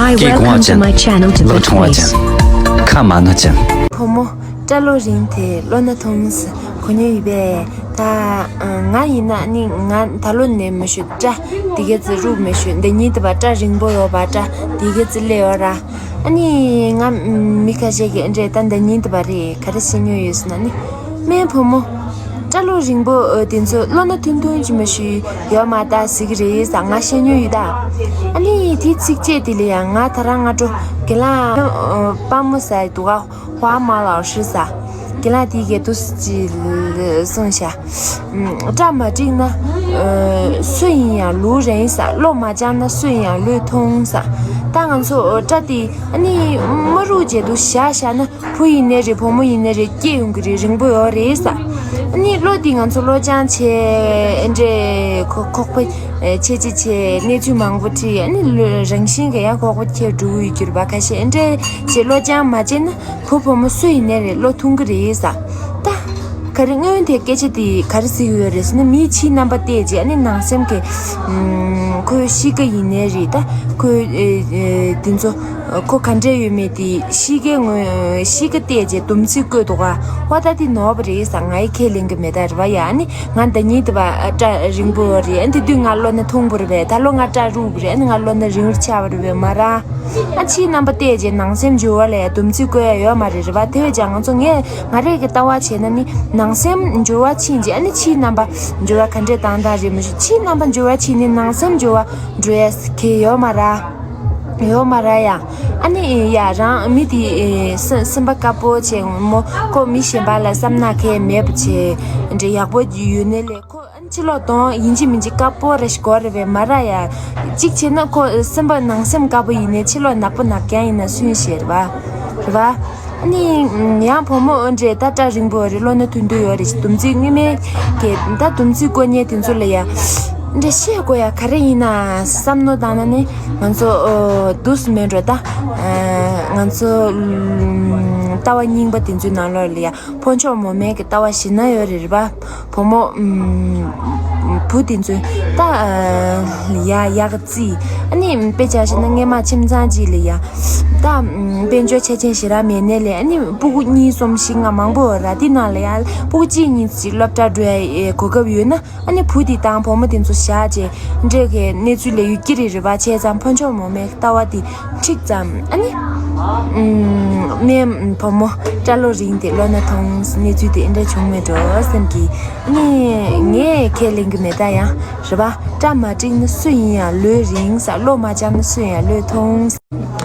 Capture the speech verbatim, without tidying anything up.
Hi, welcome to my channel, Tibet Voice. ཁ་མ་ན་ཅན། བུ་མོ་སྐྲ་ལོ་རིང་དེ་བློ་སྣ་ཐུང་ས་གོ་མྱོང་ཡོད་པས། ད་ང་ཡིན་ན་ནི་ང་ད་ལོ་ནས་མི་ཤོད་སྐྲ་དེ་ག་ཙི་རུབ་མི་ཤོད། འདི་ཉིད་དུ་བ་སྐྲ་རིང་པོ་ཡོད་པ་སྐྲ་དེ་ག་ཙི་ལེ་ཡོད་ར། ཨ་ནི་ང་མི་ཁ་ཤས་ཀྱི་འདྲེ་ད་འདི་ཉིད་དུ་བ་རེད། ག་རེ་བཤད་མྱོང་ཡོད་ཟེར་ན་ནི། སྨན་བུ་མོ། སྐྲ་ལོ་རིང་པོ་ཨ་དེ་ཚོ་བློ་སྣ་ཐུང་ཐུང་ཅིག་མ་ཞུས་ཡོད་མ་ད་ཟིག་རེད་ཟ་ང་བཤད་མྱོང་ཡོད་ད། ཨ་ནི་དེ་ཚིགས་བཅད་དེ་ལ་ཡང་ང་ད་རང་ང་འགྲོ་གི་ལ་ཨ་པ་མོ་ཟ་ཡི་འདུག་ག་ཧྭ་མ་ལའོ་ཧྲི་ཟ་གི་ལ་དེ་གས་དུ་ཅི་གསུངས་ཤ། སྐྲ་མ་འགྲིག་ན་ཨ་སུ་ཡིན་ཡང་ལུས་རིང་ཟ། བློ་མ་སྦྱངས་ན་སུ་ཡིན་ཡང་ལུས་ཐུང་ཟ། ད་ང་ཚོ་སྐྲ་དེ་ཨ་ནི་མ་རུག་བྱས་དུ་བཞག་བཞག་ན། བུ་ཡིན་ནའི་རེད། བུ་མོ་ཡིན་ནའི་རེད། སྐྱེ་ཡོང་གི་རེད། རིང་པོ་ཡོད་རེད་ས། ཨ་ནི་བློ་འདི་ང་ཚོ་བློ་སྦྱང་བྱས་འདྲེ་ཁོག་ཁོག་པ་ཆེ་ཆེ་ཆེ་གནས་ཚུལ་མང་པོ་ཁྲིད། ཨ་ནི་རང་བཞིན་གྱི་ཡང་ཁོག་པ་ཁྱེར་འགྲོ་ཡོད་རྒྱུ་རེད་པ། ཁ་ཤས་འདྲེ་ཆེ་བློ་སྦྱང་མ་བྱས་ན་བུ་བུ་མོ་སུ་ཡིན་ནའི་རེད། བློ་ཐུང་གི་རེད་ས། ད་ག་རེ་སྔོན་དེ་སྐད་ཆ་དེ་ག་རེ་ཟེར་གྱི་ཡོད་རེད་ཟེར་ན། མིའི་ཕྱིའི་རྣམ་པ་བལྟས་རྗེས་ཨ་ནི་ནང་སེམས་ཀྱི་ཁོའི་གཤིས་ཀ་ཡིན་ནའི་རེད། ད་ཁོའི་དེ་ཚོ། ཁོ་ག་འདྲས་ཡོད་མེད་དེ་གཤིས་ཀའི་ངོས་གཤིས་ཀ་བལྟས་རྗེས་སྡོམ་ཚིག་བཀོད་འདུག་ག་ཧོ་ད་དེ་ནོར་བ་རེད་ས། ང་ཡི་ཁས་ལེན་གི་མེད་ད་རེད་བ། ཡ་ཨ་ནི་ང་ད་ཉིད་དུ་བ་སྐྲ་རིང་པོ་རེད། ཨ་ནི་དེ་དུས་ང་བློ་སྣ་ཐུང་པོ་རེད་པས། ད་ལོ་ང་སྐྲ་རུབ་རེད། ཨ་ནི་ང་བློ་སྣ་རིང་རུ་ཆགས་པ་རེད་པས་མ་ར། ཨ་ཕྱིའི་རྣམ་པ་བལྟས་རྗེས་ནང་སེམས་འགྱུར་བ་ལ་ཡ་སྡོམ་ཚིག་བཀོད་ཡ་ཡོད་མ་རེད་རེད་བ། དེ་བས་ཀྱང་ང་ཚོ་ངས་ང་རེ་གི་ལྟ་བ་བྱས་ན་ནི་ནང་སེམས་འགྱུར་བ་ཕྱིན་རྗེས་ཨ་ནི་ཕྱིའི་རྣམ་པ་འགྱུར་བ་ག་འདྲས་བཏང་སྟངས་རེད་མ་གཞི། ཕྱིའི་རྣམ་པ་འགྱུར་བ་ཕྱིན་ནི་ནང་སེམས་འགྱུར་བ་འགྲོ་ཡ་གི་ཡོད་མ་ར། ཡོད་མ་ར་ཡ། ཨ་ནི་ཡ་རང་མི་དེ་སེམས་པ་དཀར་པོ་བྱས་མོ་ཁོ་མི་གཞན་པ་ལ་བསམ་ན་ཁས་མེད་པ་བྱས་འདྲ་ཡག་པོ་ཡོད་ནའི་ལས་ཁོ་ཨ་ནི་ཕྱི་ལོགས་གདོང་ཡིན་གཅིག་མིན་གཅིག་དཀར་པོ་ར་ཞིག་དགོས་རེད་པས་མ་ར་ཡ། གཅིག་བྱས་ན་ཁོ་སེམས་པ་ནང་སེམས་དཀར་པོ་ཡིན་ནའི་ཕྱི་ལོགས་ནག་པོ་ནག་རྐྱང་ཡིན་ན་སུན་ཞེས་རེད་བ། རེད་བ། ཨ་ནི་ཡང་བུ་མོ་འདྲས་ད་སྐྲ་རིང་པོ་རེད། བློ་སྣ་ཐུང་ཐུང་ཡོད་རེད། སྡོམ་ཚིག་སྔོན་མའི་གི་ད་སྡོམ་ཚིག་བཀོད་མཁན་དེ་ཚོ་ལ་ཡ་འདྲ་བཤད་དགོས་ཡ་ག་རེ་ཡིན་ན་བསམ་མནོ་བཏང་ན་ནི་ང་ཚོ་འདུག་སེ་མེད་འགྲོ་ད། ང་ཚོ་ལྟ་བ་རྙིང་པ་དེ་ཚོའི་ནང་ལོགས་ལ་ཡ་ཕོ་མཆོག་མོ་མའི་གི་ལྟ་བ་ཞིག་ན་ཡོད་རེད་རེད་པ། བུ་མོ་བུ་དེ་ཚོས་ད་ཡ་ཡག་རྩིས། ཨ་ནི་དཔེ་ཆ་བཞག་ན་སྔས་མ་ཁྱིམ་ཚང་གཅིག་ལ་ཡ་ད་དཔལ་འབྱོར་ཆ་ཅན་ཞེ་དྲག་མེད་ནའི་ལས་ཨ་ནི་སྤུ་གུ་གཉིས་གསུམ་བཞི་ལྔ་མང་པོ་ཡོད་ར། དེ་ནང་ལ་ཡ་སྤུ་གུ་གཅིག་གཉིས་ཅིག་སློབ་གྲྭ་འགྲོ་ཡ་གོ་སྐབས་ཡོད་ན་ཨ་ནི་བུ་དེ་དང་བུ་མོ་དེ་ཚོ་བཞག་རྗེས་འདྲེ་གི་གནས་ཚུལ་ལས་ཡོད་ཀྱི་རེད་རེད་པ། བྱས་ཙང་ཕོ་མཆོག་མོ་མའི་ལྟ་བ་དེ་འགྲིག་ཙམ། ཨ་ནི་སྨན་བུ་མོ་སྐྲ་ལོ་རིང་དེ་བློ་སྣ་ཐུང་གནས་ཚུལ་དེ་འདྲ་བྱུང་མེད་འགྲོ་བསམ་གི། ངས་ངས་ཁས་ལེན་གི་མེད་ད་ཡང་རེད་པ། སྐྲ་མ་འགྲིག་ན་སུ་ཡིན་ཡང་ལུས་རིང་ས། བློ་མ་སྦྱངས་ན་སུ་ཡིན་ཡང་ལུས་ཐུང་ས།